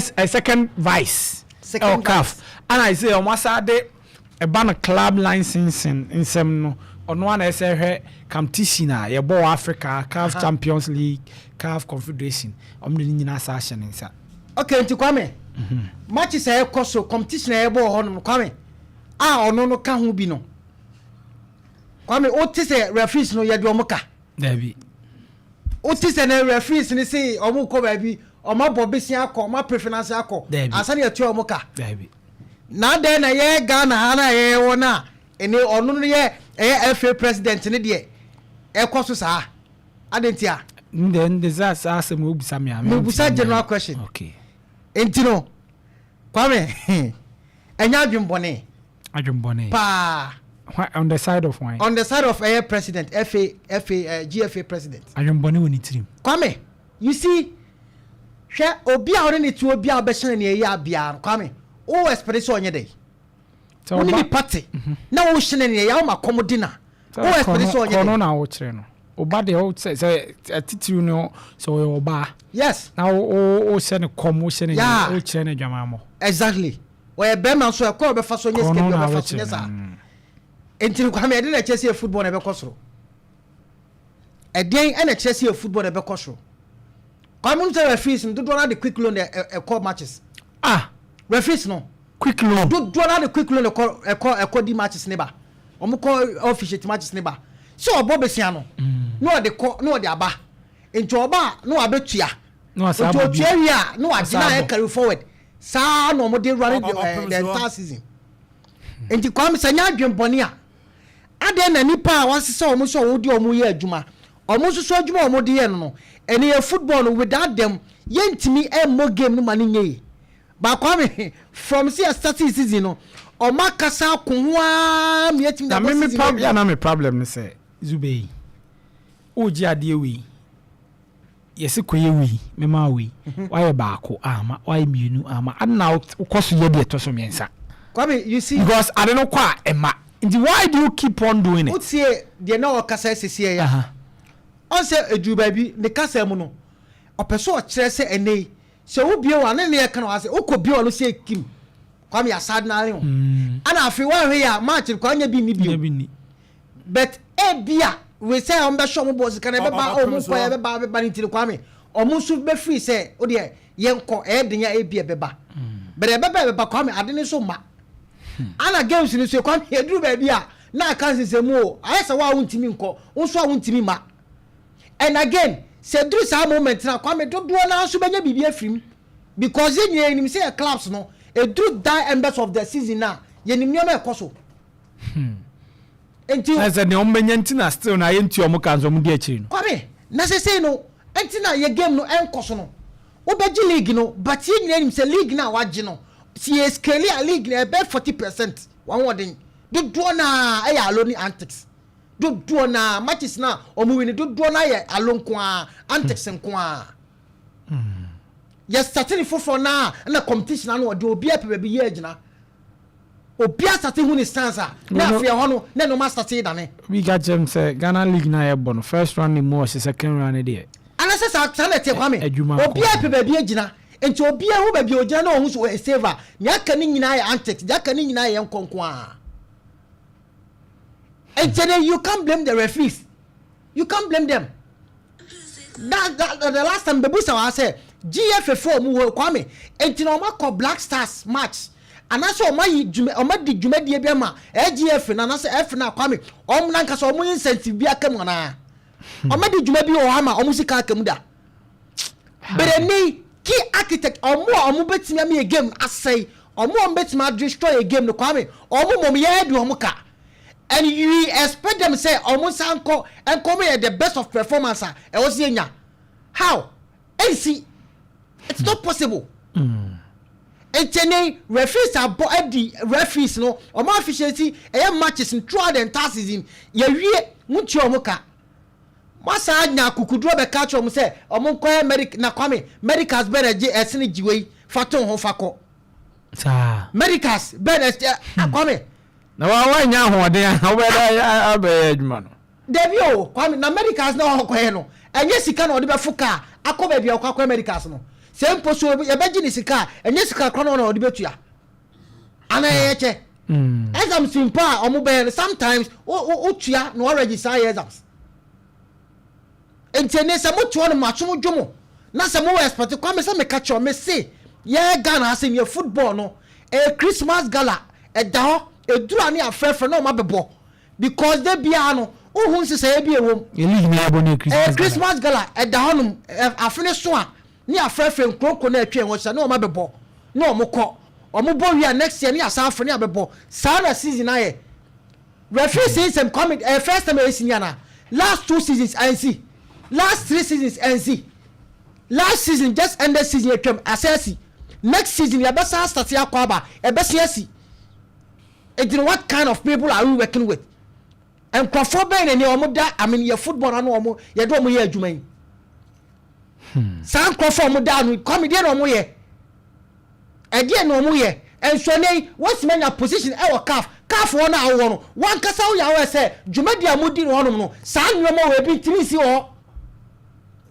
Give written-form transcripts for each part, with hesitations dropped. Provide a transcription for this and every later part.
Vice, second vice. Second ɛwɔ CAF. Ana sɛ ɔmo asa de ɛba no club licensing nsɛm no, ɔno ana ɛsɛ hwɛ competition a yɛbɔ wɔ Africa, CAF Champions League, CAF Confederation, ɔmo de ne nyinaa asa ahyɛ ne nsa. Okay, nti Kwame, matches a ɛkɔ so, competition a ɛbɔ wɔ hɔ nom, Kwame, a ɔno no ka ho bi no, Kwame, wote sɛ referees no yɛde ɔmo ka? Dabi. Wote sɛ ne referees no se ɔmo kɔ baabi, ɔmo abɔ besia akɔ, ɔmo apere finance akɔ? Dabi. Ansa ne yɛtua ɔmo ka? Dabi. Na adɛn na yɛ Ghana ha na yɛwɔ no a, ɛne ɔno no yɛ ɛyɛ FA president ne deɛ ɛkɔ so saa? Adɛn nti a? Ndɛ ndɛ sɛ saa asɛm obisa mi a. Mebusa general question. Okay. Nti no, Kwame, ɛnyɛ adwenbɔne? Adwembɔne. Paa. On the side of wine? On the side of ɛyɛ president, FA GFA president. Adwembɔne wɔ ne tirim. Kwame, you see, hwɛ, obi a ɔne ne tuo bi a ɔbɛhyɛn ne ɛyɛ abia no, Kwame, o expect sɛ ɔnyɛ dɛ wo ne nipa te na wo hyɛn ne ɛyɛ ɔma kɔm di na o expect sɛ ɔnyɛ kɔnɔ dɛ? Na wokyerɛ no, ɔba deɛ, wo sɛ atitiriw no sɛ ɔyɛ ɔbaa na wo hyɛ ne kɔm, wo hyɛ ne wo kyerɛ ne dwamammɔ. Exactly. Ɔyɛ bɛrima nso, ɛkɔ a ɔbɛfa so nyɛ sika kɔnɔ bi na ɔbɛfa so wokyerɛ nyɛ saa. no. Nti no, Kwame, ɛde na ɛkyerɛ sɛ yɛ football na ɛbɛkɔ soro? Ɛdeɛn ɛna ɛkyerɛ sɛ yɛ football na ɛbɛkɔ soro? Kwame, n sɛ referees no dodoɔ no de quick loan ɛkɔ matches. Ah. Referees no. Quick loan. Dodoɔ no de quick loan ɛkɔ di matches ne ba, ɔmo kɔ officiate matches ne ba sɛ ɔbɔ besia no na ɔde kɔ na ɔde aba, nti ɔba a na wabɛtua. Na wasa nti abɔ bi. otua wie a na wagye na Ɔsa ayɛ abɔ. carry forward saa na ɔmo de run ɔpem the so. entire season. Nti Kwame, sɛ nyɛ adwenbɔne a, adɛn na nipa a wasesa ɔmo sɛ ɔmo de ɔmo yɛ adwuma, ɔmo nso so adwuma a ɔmo de yɛ no, ɛne yɛ football no, without them yɛntumi ɛmmɔ game no ma ne nyɛ yie. But Kwame, from sɛ yɛ starting season no, ɔmo akasa ako ho aa mi yɛtumi Na de abɔ me season prob no. Ya, na me problem ne sɛ zube yi wogye adeɛ wei, yɛsi kɔyɛ wei, mema wei, wayɛ baako ama, wayɛ mmienu ama, ade na wokɔ so yɛ deɛ ɛtɔ so mmiɛnsa? Kwame, you see, because ade no kɔ a ɛma, nti why do you keep on doing it? Wotie deɛ na ɔkasa sisi yɛ ɔn sɛ eduru baabi ne kasa mu no, ɔpɛ so ɔkyerɛ sɛ ɛnɛ yi sɛ wobie wɔ ne ne yɛ ka na wase wokɔ bie wɔ no sɛ kim, Kwame, yasade n'ale ho ɛna afei wɔahwɛ yɛ a match kɔ anya bi ni bio. Nyɛ bi ni. But ebia we sɛ ɔmo bɛhyɛ ɔmo bɔ sika na ɛbɛba. Ɔpem Ɔmo so. nkɔ yɛ ɛbɛba ɛbɛba ne ti no, Kwame, ɔmo nso bɛfiri sɛ o deɛ yɛn kɔ ɛyɛ den a ebi ɛbɛba, but ɛbɛba ɛbɛba, Kwame, ade ne nso ma ana games ni so, Kwame, eduru baabi a na aka nsensɛn o, ayɛ sɛ wo a wontumi nkɔ, wo nso a wontumi ma. And again, sɛ duru saa moment na, Kwame, dodoɔ naa nso bɛnya biribi afiri mu, because yɛn nyinaa yɛnim sɛ yɛ clubs no eduru die embers of the season na yɛnim nneɛma ɛkɔ so, nti Na sɛ deɛ ɔmo bɛnya nti na still na yɛnti ɔmo ka nso ɔmo di akyiri no. Kwame, na sese no nti na yɛ game no ɛnkɔ so no, wobɛgye league no, but yɛn nyinaa nim sɛ league no a wagye no, si yɛ scale a, league no ɛbɛ 40% wɔn wɔden dodoɔ naa ɛyɛ alo ne antics. Dodoɔ naa matches na ɔmo win dodoɔ naa yɛ alo nko a, antics nko a. Yɛ start ne foforɔ naa ɛna competition ano ɔde obi apɛ baabi yɛ agyina, obi asate hu ne stance a na afei ɛhɔ no na ɛnum asate dane. Obi ka kyerɛ m sɛ Ghana league na yɛbɔ no, first round ne mu ɔhyɛ, second round ne deɛ Anasɛ saa na ɛteɛ, Kwame? Adwuma nko. Obiara pɛ baabi agyina, nti obiara ho baabi a ogyina na ɔho so ɔyɛ safe a, nea aka ne nyinaa yɛ antics, nea aka ne nyinaa yɛ nkɔnko a. Nti then you can't blame the referees, you can't blame them. That the last time bebusa wa sɛ GFA fo ɔmo wɔ, Kwame, nti na ɔmo akɔ Black Stars match anaasɛ ɔmo ayi dwuma, ɔmo adi dwumadie bi ama ɛyɛ GFA na anaasɛ F na, Kwame, ɔmo nankasa ɔmo incentive bi aka mu anaa ɔmo adi dwuma bi wɔ hɔ ama ɔmo sika aka mu da bereni key architect, ɔmo a ɔmo bɛtumi ama yɛ game asɛe, ɔmo a ɔmo bɛtumi adestroy yɛ game no, Kwame, ɔmo mɔm yɛ di ɔmo ka and you expect them sɛ ɔmo nsa nkɔ mo yɛ the best of performance a ɛwɔ si yɛ nya. How? Ɛnsi, it's not possible. Nkyɛnɛ referees abɔ adi, referees no ɔmo officiate ɛyɛ matches no throughout the entire season, yɛwie mo ntua ɔmo ka, mo asa nya akukuduro bɛka kyerɛ ɔmo sɛ ɔmo nkɔyɛ medic na, Kwame, medicals bɛɛ na gye ɛsene gyiwe yi fa to ho fa kɔ. Saa. Medicals bɛɛ na ɛsɛ, Kwame. Na wa wanya ahoɔden a wobɛda abɛyɛ adwuma no. Dabi o, Kwame, na medicals na ɔkɔyɛ no, ɛnyɛ sika na ɔde bɛfo kaa akɔ baabi a ɔkɔ akɔyɛ medicals no. Sɛ mpo so yɛbɛgye ne sika a, ɛnyɛ sika korɔ no na ɔde bɛtua ana yɛyɛ kyɛ exams mpo a ɔmo bɛyɛ no, sometimes wotua na wɔregister ayɛ exams. Nti ɛne sɛ motoɔ no mo asom dwo mo na sɛ mowɔ expect. Kwame, sɛ meka kyerɛ me se yɛ Ghana ase yɛ football no, ɛyɛ Christmas gala, ɛda hɔ ɛduru a ne afrɛfrɛ na ɔma bɛbɔ, because de biara no wohu nhyehyɛeɛ bi ɛwɔ mu. League na yɛbɔ no yɛ Christmas ɛyɛ gala. Christmas gala ɛda hɔ nom afe ne so a ne afrɛfrɛ nkuronko na atwa ɛho hyɛ na ɔma bɛbɔ na ɔmo kɔ, ɔmo bɔ wie a, next year ne asan afrɛ ne abɛbɔ. Saa na season ayɛ. Referee system, Kwame, first time ɛyɛ senior na last two seasons ɛnsi, last three seasons ɛnsi, last season just ended season atwam asɛ asi, next season yɛbɛsan start akɔ aba ɛbɛsi asi. Eti what kind of people are we working with? Nkurɔfoɔ bɛyɛ na ni ɔmo da, I mean, yɛ football ano ɔmo yɛde ɔmo yɛ adwuma yi. Saa nkurɔfoɔ ɔmo da ano, Kwame, deɛ na ɔmo yɛ, ɛdeɛ na ɔmo yɛ nsuone yi, wɔsi anya position ɛwɔ CAF. CAF wɔn a awɔ no, wankasa woyɛ awɔ sɛ dwumadi a mo di no hɔnom no, saa nneɛma wɔ ebi ntumi nsi wɔ hɔ,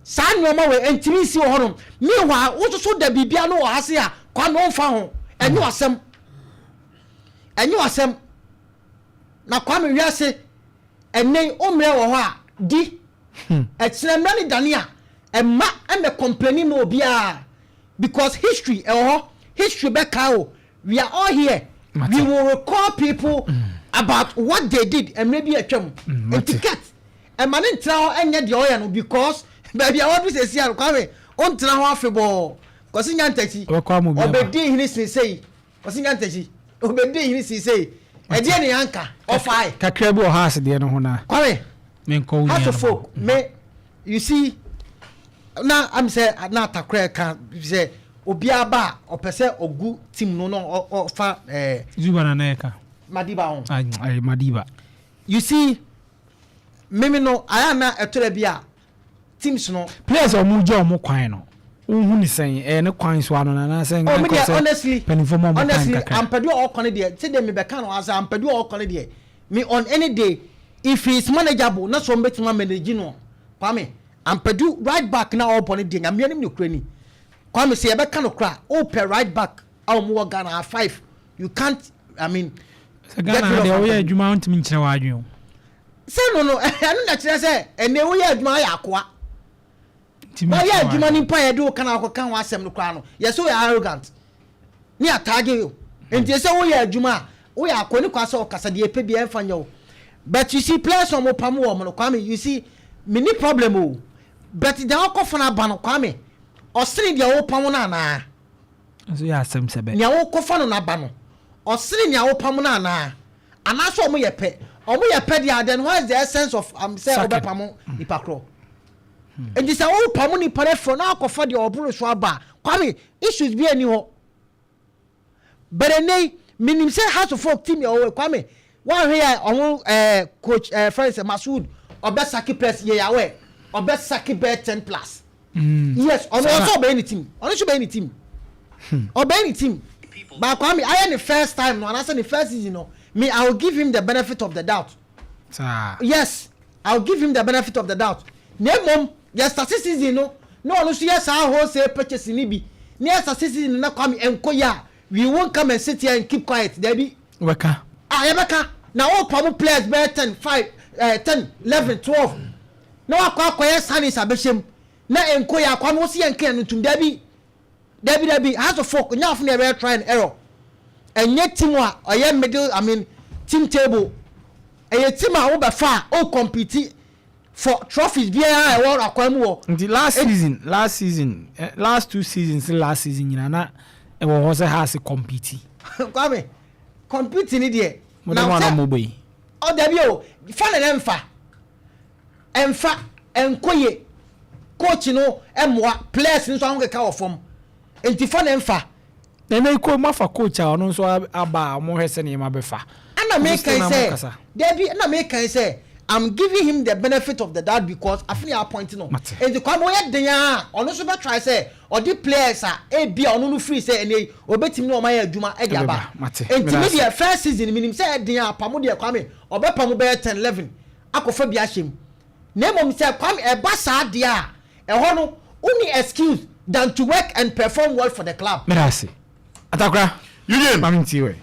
saa nneɛma wɔ ntumi nsi wɔ hɔnom. Meanwhile, wososo da biribi ano wɔ ha se a, Kwame, ɔnfa ho, ɛnyɛ wasɛm, ɛnyɛ wasɛm. Na Kwame, wiase ɛnɛ ommerɛ wɔ hɔ a di ɛkyerɛ mmerɛ ne dane a ɛma ɛmɛ complain ma obiara, because history ɛwɔ hɔ, history bɛka o. We are all here. Mate. We will recall people about what they did mmerɛ bi atwam. Mate. Nti cat ɛma ne ntena hɔ ɛnyɛ deɛ ɔyɛ no, because baabi a wɔde sɛ si ano, Kwame, ɔntena hɔ afebɔɔ. Kɔsi Nyantakyi Ɔbɛkɔ ama obi aba. ɔbɛdi hene sinsɛyi. Kɔsi Nyantakyi ɔbɛdi hene sinsɛyi, ɛdeɛ ne yanka ɔfae. Kakra bi wɔ ha ase deɛ no ho na Kwame, menkɔ wo Hearts nua of no hɔ. Oak, me, you see, na am sɛ na atakora ka sɛ obiara ba a ɔpɛ sɛ ɔgu team no na ɔfa Zuba na na yɛka. Madiba ho. Ay, ay, Madiba. You see, mímí no ayɛ na ɛtɔrɔ bi a teams no. Players a ɔmo gye ɔmo kwan no, wohu ne sɛn? Ɛyɛ ne kwan so ano na anaasɛ Oh, me deɛ, honestly, mpanimfoɔ ma ɔmo time honestly, kakra? Ampadu a ɔkɔ ne deɛ, sɛ deɛ mebɛka no asa, Ampadu a ɔkɔ ne deɛ, me on any day, if he is manageable na so ɔmbɛtumi amanage no. Kwame, Ampadu right back na ɔbɔ ne deɛ, Nyame anim ne kura ni. Kwame, sɛ yɛbɛka no kora, ɔpɛ right back a ɔmo wɔ Ghana ha five, you can't, I mean, Sɛ Ghana ha deɛ, woyɛ adwuma, wontumi nkyerɛ w'adwene o. Sɛ no, ɛno na kyerɛ sɛ ɛnɛ woyɛ adwuma ayɛ akoa. Ntumi wɔyɛ nkyerɛ adwuma w'adwene. Nipa yɛde wo kana akɔka ho asɛm no koraa no, yɛsɛ woyɛ arrogant ne ataage o. Nti sɛ woyɛ adwuma a, woyɛ akɔ ne kwa sɛ ɔkasa deɛ ɛpɛ bia ɛmfa nyɛ wo. But you see, players a ɔmo pam wɔ mo no, Kwame, you see, me ni problem o, but deɛ ɔkɔfa no aba no, Kwame, ɔsene deɛ wopam no anaa? Nso yɛ asɛm sɛ bɛ Nea wokɔfa no n'aba no, ɔsene nea wopam no anaa, anaasɛ ɔmo yɛ pɛ? Ɔmo yɛ pɛ deɛ, then what is the essence of sɛ Sacking. wobɛpam nipa korɔ? Nti sɛ wopam nipa no afiri na akɔfa deɛ ɔboro so aba a, Kwame, issues bi ani hɔ. But ɛnɛ yi, menim sɛ Hearts of Oak team yɛ ɔwɔ, Kwame, wɔahwɛ yɛ ɔmo coach friend sɛ Masoud ɔbɛsack players, yɛ yawɛ ɔbɛsack bɛɛ 10 plus. Yes, ɔno ɔsɛ ɔbɛyɛ ne team, ɔno nso bɛyɛ ne team, ɔbɛyɛ ne team. But Kwame, ayɛ ne first time no anaasɛ ne first season no, me, I will give him the benefit of the doubt. Saa. Yes, I will give him the benefit of the doubt. Na emom yɛ start season no na ɔno nso yɛ saa wholesale purchase ni bi ne yɛ start season no na Kwame nko yɛ a, we won't come and sit here and keep quiet, dabi. Wɛka. A yɛbɛka na wɔpam players bɛyɛ 10, 5, 10, 11, 12 na wakɔ akɔyɛ signings abɛhyɛ mu na nko yɛ a, Kwame, wosi yɛn nka no ntum. Dabi, dabi, dabi. Hearts of Oak nyɛ afo na yɛbɛyɛ try and error. Ɛnyɛ team a ɔyɛ middle, I mean, team table. Ɛyɛ team a wobɛfa a o compete for trophies biara a ɛwɔ akwan mu wɔ. Nti last season, last two seasons, last season nyinaa na ɛwɔ hɔ sɛ Hearts compete. Kwame, compete ni deɛ. Mo de mo ana mo bɔ yi. Ɔ dabi o, fa ne ɛnfa ɛnfa ɛnkɔ ye. Coach no ɛmoa players no nso ahokeka wɔ fam, nti fa ne nfa. Na ɛnɛ ko mo afa coach a ɔno nso aba a ɔmo hwɛ sɛ nneɛma bɛfa. Ɛna Nso still mekan na mo sɛ kasa. dabi, ɛna mekan sɛ I'm giving him the benefit of the doubt because afei yɛ appoint no. Mate. Nti Kwame, ɔyɛ den a, ɔno nso bɛ try sɛ ɔde players a ebi a ɔno no free sɛ ɛnɛ yi obetumi ne ɔmo ayɛ adwuma ɛde aba. Ɛbɛba, mate. Nti Meda mi ase. deɛ, first season minim sɛ ɛden a pamo deɛ, Kwame, ɔbɛpamo bɛyɛ 10, 11 akɔfa bi ahyɛ mu. Na emom sɛ Kwame ɛba saa deɛ a, ɛhɔ no woni excuse. than to work and perform well for the club. Meda ase, Atakora. Eugene. Mame ntie wɛ.